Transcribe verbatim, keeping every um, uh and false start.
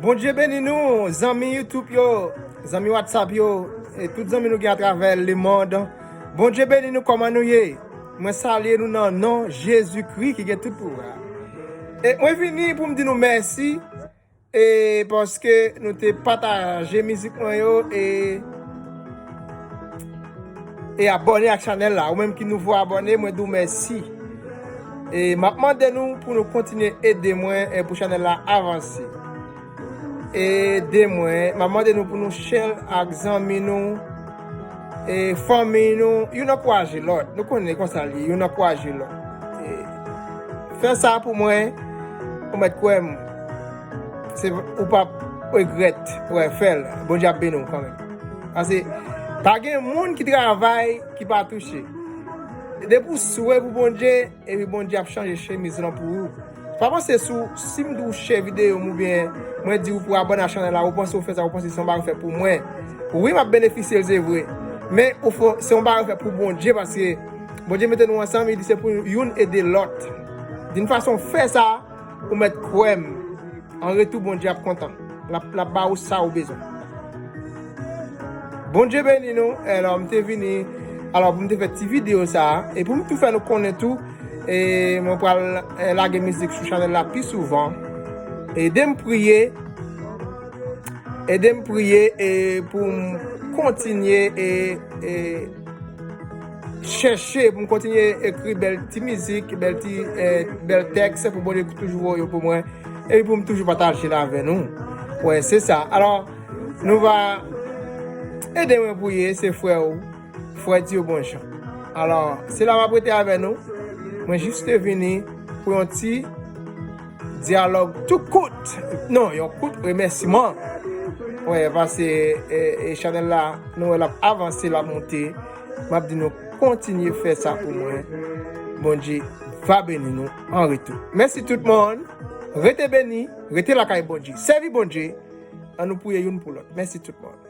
Bondye beni nou, zanmi YouTube yo, zanmi WhatsApp yo, e tout zanmi nou gen atravè lemonn. Bondye beni nou, kòman nou ye? Mwen salye nou nan non Jezikri ki gen tout pouvwa. E mwen vini pou m di nou mèsi, e paske nou te pataje mizik mwen yo, e e abòne ak chanèl la. Ou menm ki nouvo abòne, mwen di w mèsi. E m ap mande nou pou nou kontinye ede mwen, e pou chanèl la avanse. Ede mwen. M ap mande nou pou nou share ak zanmi nou, e fanmi nou. Youn ankouraje lòt. Nou konnen konsa l ye. Youn ankouraje lòt. E fè sa pou mwen. Ou mèt kwè m. Se, ou p ap regrèt. Wè, fè l. Bondye ap beni w kanmenm. Paske pa gen moun ki travay ki pa touche. Depi w swe pou Bondye, epi Bondye ap chanje chemiz lan pou ou. Pa panse sou, si m di w share videyo m oubyen mwen di w pou abòne a chanèl la, ou panse w fè sa, ou panse se yon bagay w fè pou mwen. Wi, m ap benefisye l, se vre. Men ou fè, se yon bagay w fè pou Bondye, paske Bondye mete nou ansanm, li di se pou youn ede lòt. D'une façon, fè sa, ou mèt kwè m. An retou, Bondye ap kontan. L ap, l ap ba ou sa ou bezwen. Bondye beni nou. Alò, m te vini, alò, pou m te fè ti videyo sa a, e pou m tou fè nou konnen tou, e mwen pral, e, lage mizik sou chanèl la pi souvan. Ede m priye. Ede m priye, e pou m kontinye, e, e, chèche, pou m kontinye ekri bèl ti mizik, bèl ti, e, bèl tèks, pou Bondye toujou voye yo pou mwen, epi pou m toujou pataje l avè nou. Wè, se sa. Alò, nou va ede mwen priye, se frè ou, frè Dieu Bonjean. Alò, se la m ap rete avè nou. Mwen jis te vini pou yon ti dyalòg tou kout. Non, yon kout remèsiman. Wè, paske, e, e, chanèl la, nou wè l ap avanse, l ap monte. M ap di nou kontinye fè sa pou mwen. Bondye va beni nou an retou. Mèsi tout moun. Rete beni, rete lakay Bondye. Sèvi Bondye. An nou priye youn pou lòt. Mèsi tout moun.